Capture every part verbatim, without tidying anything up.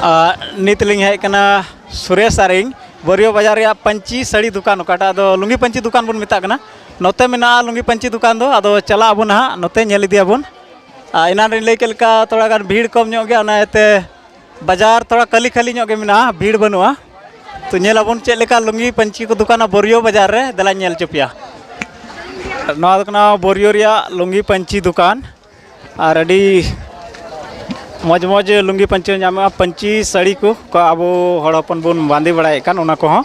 ᱟᱨ ᱱᱤᱛ ᱞᱤᱧ ᱦᱮᱡ ᱠᱟᱱᱟ ᱥᱩᱨᱮᱥ ᱟᱨ ᱤᱧ ᱵᱳᱨᱤᱭᱳ ᱵᱟᱡᱟᱨ ᱨᱮᱭᱟᱜ ᱯᱟᱹᱧᱪᱤ ᱥᱟᱹᱲᱤ ᱫᱚᱠᱟᱱ, ᱚᱠᱟᱴᱟᱜ ᱫᱚ ᱞᱩᱝᱜᱤ ᱯᱟᱹᱧᱪᱤ ᱫᱚᱠᱟᱱ ᱵᱚᱱ ᱢᱮᱛᱟᱜ ᱠᱟᱱᱟ᱾ ᱱᱚᱛᱮ ᱢᱮᱱᱟᱜᱼᱟ ᱞᱩᱝᱜᱤ ᱯᱟᱹᱧᱪᱤ ᱫᱚᱠᱟᱱ ᱫᱚ, ᱟᱫᱚ ᱪᱟᱞᱟᱜ ᱟᱵᱚᱱ ᱱᱟᱦᱟᱜ, ᱱᱚᱛᱮ ᱧᱮᱞ ᱤᱫᱤᱭᱟᱵᱚᱱ᱾ ᱟᱨ ᱮᱱᱟᱱ ᱨᱤᱧ ᱞᱟᱹᱭ ᱠᱮᱫ ᱞᱮᱠᱟ, ᱛᱷᱚᱲᱟ ᱜᱟᱱ ᱵᱷᱤᱲ ᱠᱚᱢ ᱧᱚᱜ ᱜᱮᱭᱟ, ᱚᱱᱟ ᱤᱭᱟᱹᱛᱮ ᱵᱟᱡᱟᱨ ᱛᱷᱚᱲᱟ ᱠᱷᱟᱹᱞᱤ ᱠᱷᱟᱹᱞᱤ ᱧᱚᱜ ᱜᱮ ᱢᱮᱱᱟᱜᱼᱟ, ᱵᱷᱤᱲ ᱵᱟᱹᱱᱩᱜᱼᱟ᱾ ᱛᱚ ᱧᱮᱞ ᱟᱵᱚᱱ ᱪᱮᱫ ᱞᱮᱠᱟ ᱞᱩᱝᱜᱤ ᱯᱟᱹᱧᱪᱤ ᱠᱚ ᱫᱚᱠᱟᱱᱟ ᱵᱳᱨᱤᱭᱳ ᱵᱟᱡᱟᱨ ᱨᱮ, ᱫᱮᱞᱟᱧ ᱧᱮᱞ ᱦᱚᱪᱚ ᱯᱮᱭᱟ᱾ ᱱᱚᱣᱟ ᱫᱚ ᱠᱟᱱᱟ ᱵᱳᱨᱤᱭᱳ ᱨᱮᱭᱟᱜ ᱞᱩᱝᱜᱤ ᱯᱟᱹᱧᱪᱤ ᱫᱚᱠᱟᱱ᱾ ᱟᱨ ᱟᱹᱰᱤ ᱢᱚᱡᱽ ᱢᱚᱡᱽ ᱞᱩᱝᱜᱤ ᱯᱟᱹᱧᱪᱤ ᱧᱟᱢᱚᱜᱼᱟ, ᱯᱟᱹᱧᱪᱤ ᱥᱟᱹᱲᱤ ᱠᱚ, ᱚᱠᱟ ᱟᱵᱚ ᱦᱚᱲ ᱦᱚᱯᱚᱱ ᱵᱚᱱ ᱵᱟᱸᱫᱮ ᱵᱟᱲᱟᱭᱮᱫ ᱠᱟᱱ, ᱚᱱᱟ ᱠᱚᱦᱚᱸ᱾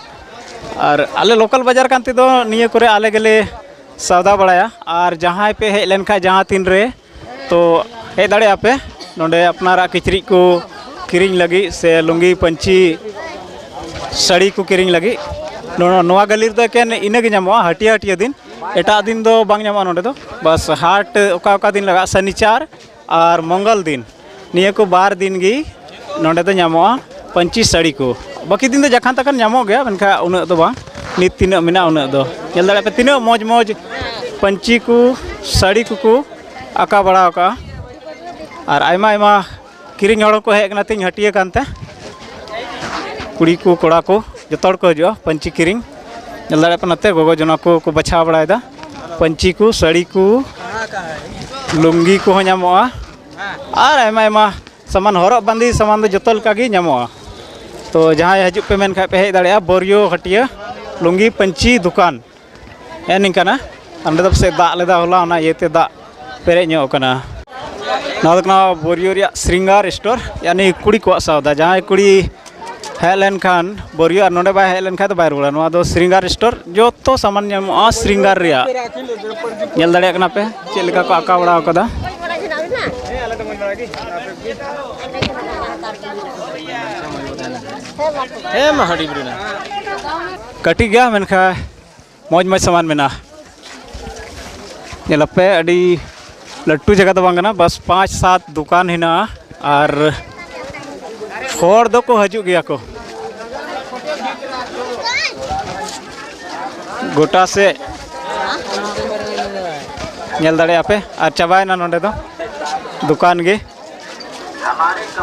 ᱟᱨ ᱟᱞᱮ ᱞᱳᱠᱟᱞ ᱵᱟᱡᱟᱨ ᱠᱟᱱ ᱛᱮᱫᱚ ᱱᱤᱭᱟᱹ ᱠᱚᱨᱮ ᱟᱞᱮ ᱜᱮᱞᱮ ᱥᱟᱣᱫᱟ ᱵᱟᱲᱟᱭᱟ᱾ ᱟᱨ ᱡᱟᱦᱟᱸᱭ ᱯᱮ ᱦᱮᱡ ᱞᱮᱱᱠᱷᱟᱱ ᱡᱟᱦᱟᱸ ᱛᱤᱱ ᱨᱮ, ᱛᱚ ᱦᱮᱡ ᱫᱟᱲᱮᱭᱟᱜᱼᱟ ᱯᱮ ᱱᱚᱰᱮ ᱟᱯᱱᱟᱨᱟᱜ ᱠᱤᱪᱨᱤᱡ ᱠᱚ ᱠᱤᱨᱤᱧ ᱞᱟᱹᱜᱤᱫ ᱥᱮ ᱞᱩᱝᱜᱤ ᱯᱟᱹᱧᱪᱤ ᱥᱟᱹᱲᱤ ᱠᱚ ᱠᱤᱨᱤᱧ ᱞᱟᱹᱜᱤᱫ᱾ ᱱᱚᱣᱟ, ᱱᱚᱣᱟ ᱜᱟᱹᱞᱤ ᱨᱮᱫᱚ ᱮᱠᱮᱱ ᱤᱱᱟᱹ ᱜᱮ ᱧᱟᱢᱚᱜᱼᱟ, ᱦᱟᱹᱴᱤᱭᱟᱹ ᱦᱟᱹᱴᱤᱭᱟᱹ ᱫᱤᱱ, ᱮᱴᱟᱜ ᱫᱤᱱ ᱫᱚ ᱵᱟᱝ ᱧᱟᱢᱚᱜᱼᱟ ᱱᱚᱰᱮ ᱫᱚ᱾ ᱵᱟᱥ ᱦᱟᱴ ᱚᱠᱟ ᱚᱠᱟ ᱫᱤᱱ ᱞᱟᱜᱟᱜᱼᱟ, ᱥᱟᱱᱤᱪᱟᱨ ᱟᱨ ᱢᱚᱝᱜᱚᱞ ᱫᱤᱱ, ᱱᱤᱭᱟᱹ ᱠᱚ ᱵᱟᱨ ᱫᱤᱱ ᱜᱮ ᱱᱚᱰᱮ ᱫᱚ ᱧᱟᱢᱚᱜᱼᱟ ᱯᱟᱹᱧᱪᱤ ᱥᱟᱹᱲᱤ ᱠᱚ᱾ ᱵᱟᱹᱠᱤ ᱫᱤᱱ ᱫᱚ ᱡᱟᱠᱷᱟᱱ ᱛᱟᱠᱷᱟᱱ ᱧᱟᱢᱚᱜ ᱜᱮᱭᱟ, ᱢᱮᱱᱠᱷᱟᱱ ᱩᱱᱟᱹᱜ ᱫᱚ ᱵᱟᱝ᱾ ᱱᱤᱛ ᱛᱤᱱᱟᱹᱜ ᱢᱮᱱᱟᱜᱼᱟ ᱩᱱᱟᱹᱜ ᱫᱚ᱾ ᱧᱮᱞ ᱫᱟᱲᱮᱭᱟᱜ ᱯᱮ ᱛᱤᱱᱟᱹᱜ ᱢᱚᱡᱽ ᱢᱚᱡᱽ ᱯᱟᱹᱧᱪᱤ ᱠᱚ, ᱥᱟᱹᱲᱤ ᱠᱚᱠᱚ ᱟᱠᱟ ᱵᱟᱲᱟ ᱟᱠᱟᱜᱼᱟ᱾ ᱟᱨ ᱟᱭᱢᱟ ᱟᱭᱢᱟ ᱠᱤᱨᱤᱧ ᱦᱚᱲ ᱦᱚᱸᱠᱚ ᱦᱮᱡ ᱟᱠᱟᱱᱟ ᱛᱮᱦᱮᱧ ᱦᱟᱹᱴᱤᱭᱟᱹ ᱠᱟᱱᱛᱮ᱾ ᱠᱩᱲᱤ ᱠᱚ, ᱠᱚᱲᱟ ᱠᱚ, ᱡᱚᱛᱚ ᱦᱚᱲ ᱠᱚ ᱦᱤᱡᱩᱜᱼᱟ ᱯᱟᱹᱧᱪᱤ ᱠᱤᱨᱤᱧ᱾ ᱧᱮᱞ ᱫᱟᱲᱮᱭᱟᱜ ᱠᱟᱱᱟ ᱱᱚᱛᱮ ᱜᱚᱜᱚ ᱡᱚᱱᱟ ᱠᱚ, ᱠᱚ ᱵᱟᱪᱷᱟᱣ ᱵᱟᱲᱟᱭᱮᱫᱟ ᱯᱟᱹᱧᱪᱤ ᱠᱚ, ᱥᱟᱹᱲᱤ ᱠᱚ, ᱞᱩᱝᱜᱤ ᱠᱚᱦᱚᱸ ᱧᱟᱢᱚᱜᱼᱟ᱾ ᱟᱨ ᱟᱭᱢᱟ ᱟᱭᱢᱟ ᱥᱟᱢᱟᱱ, ᱦᱚᱨᱚᱜ ᱵᱟᱸᱫᱮ ᱥᱟᱢᱟᱱ ᱫᱚ ᱡᱚᱛᱚ ᱞᱮᱠᱟ ᱜᱮ ᱧᱟᱢᱚᱜᱼᱟ᱾ ᱛᱚ ᱡᱟᱦᱟᱸᱭ ᱦᱤᱡᱩᱜ ᱯᱮ ᱢᱮᱱ ᱠᱷᱟᱡ ᱯᱮ ᱦᱮᱡ ᱫᱟᱲᱮᱭᱟᱜᱼᱟ ᱵᱳᱨᱤᱭᱳ ᱦᱟᱹᱴᱤᱭᱟᱹ ᱞᱩᱝᱜᱤ ᱯᱟᱹᱧᱪᱤ ᱫᱚᱠᱟᱱ᱾ ᱦᱮᱸ ᱱᱤᱝᱠᱟᱱᱟ᱾ ᱚᱸᱰᱮ ᱫᱚ ᱯᱟᱥᱮᱡ ᱫᱟᱜ ᱞᱮᱫᱟ ᱦᱚᱞᱟ, ᱚᱱᱟ ᱤᱭᱟᱹᱛᱮ ᱫᱟᱜ ᱯᱮᱨᱮᱡ ᱧᱚᱜ ᱠᱟᱱᱟ᱾ ᱱᱚᱣᱟ ᱫᱚ ᱠᱟᱱᱟ ᱵᱳᱨᱤᱭᱳ ᱨᱮᱭᱟᱜ ᱥᱨᱤᱝᱜᱟᱨ ᱥᱴᱳᱨ, ᱭᱟᱱᱤ ᱠᱩᱲᱤ ᱠᱚᱣᱟᱜ ᱥᱟᱣᱫᱟ᱾ ᱡᱟᱦᱟᱸᱭ ᱠᱩᱲᱤ ᱦᱮᱡ ᱞᱮᱱᱠᱷᱟᱱ ᱵᱳᱨᱤᱭᱳ ᱟᱨ ᱱᱚᱰᱮ ᱵᱟᱭ ᱦᱮᱡ ᱞᱮᱱᱠᱷᱟᱱ ᱫᱚ ᱵᱟᱭ ᱨᱩᱣᱟᱹᱲᱟ᱾ ᱱᱚᱣᱟ ᱫᱚ ᱥᱨᱤᱝᱜᱟᱨ ᱥᱴᱳᱨ, ᱡᱚᱛᱚ ᱥᱟᱢᱟᱱ ᱧᱟᱢᱚᱜᱼᱟ ᱥᱨᱤᱝᱜᱟᱨ ᱨᱮᱭᱟᱜ᱾ ᱧᱮᱞ ᱫᱟᱲᱮᱭᱟᱜ ᱠᱟᱱᱟ ᱯᱮ ᱪᱮᱫ ᱞᱮᱠᱟ ᱠᱚ ᱟᱸᱠᱟᱣ ᱵᱟᱲᱟ ᱟᱠᱟᱫᱟ᱾ ᱦᱮᱸ ᱢᱟ ᱦᱟᱹᱰᱤ ᱵᱤᱨᱤ ᱱᱟ᱾ ᱠᱟᱹᱴᱤᱡ ᱜᱮᱭᱟ ᱢᱮᱱᱠᱷᱟᱱ ᱢᱚᱡᱽ ᱢᱚᱡᱽ ᱥᱟᱢᱟᱱ ᱢᱮᱱᱟᱜᱼᱟ᱾ ᱧᱮᱞᱟᱯᱮ ᱟᱹᱰᱤ ᱞᱟᱹᱴᱩ ᱡᱟᱭᱜᱟ ᱫᱚ ᱵᱟᱝ ᱠᱟᱱᱟ, ᱵᱟᱥ ᱯᱟᱸᱪ ᱥᱟᱛ ᱫᱚᱠᱟᱱ ᱦᱮᱱᱟᱜᱼᱟ᱾ ᱟᱨ ᱦᱚᱲ ᱫᱚᱠᱚ ᱦᱤᱡᱩᱜ ᱜᱮᱭᱟ ᱠᱚ, ᱜᱚᱴᱟ ᱥᱮᱫ ᱧᱮᱞ ᱫᱟᱲᱮᱭᱟᱜᱼᱟ ᱯᱮ᱾ ᱟᱨ ᱪᱟᱵᱟᱭᱮᱱᱟ ᱱᱚᱰᱮ ᱫᱚ ᱫᱚᱠᱟᱱ ᱜᱮ᱾